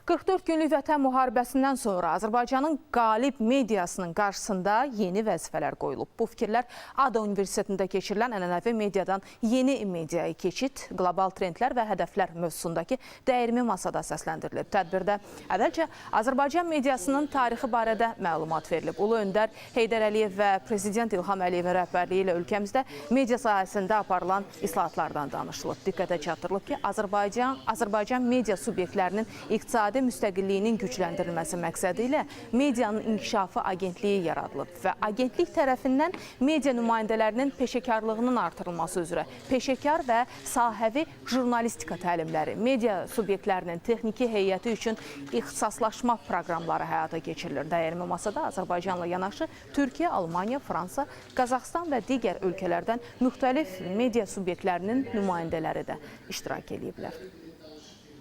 44 günlük vətən müharibəsindən sonra Azərbaycanın qalib mediasının qarşısında yeni vəzifələr qoyulub. Bu fikirlər ADA Universitetində keçirilən ənənəvi mediadan yeni mediaya keçid, qlobal trendlər və hədəflər mövzusundakı dəyirmi masada səsləndirilib. Tədbirdə əvvəlcə Azərbaycan mediasının tarixi barədə məlumat verilib. Ulu Öndər Heydər Əliyev və Prezident İlham Əliyevin rəhbərliyi ilə ölkəmizdə media sahəsində aparılan islahatlardan danışılıb. Diqqətə çatdırılıb ki, Azərbaycan media subyektlərinin iqtisadi müstəqilliyinin gücləndirilməsi məqsədi ilə Medianın İnkişafı Agentliyi yaradılıb və agentlik tərəfindən media nümayəndələrinin peşəkarlığının artırılması üzrə peşəkar və sahəvi jurnalistika təlimləri, media subyektlərinin texniki heyəti üçün ixtisaslaşma proqramları həyata keçirilir. Dəyirmi masada Azərbaycanla yanaşı Türkiyə, Almaniya, Fransa, Qazaxıstan və digər ölkələrdən müxtəlif media subyektlərinin nümayəndələri də iştirak eləyiblər.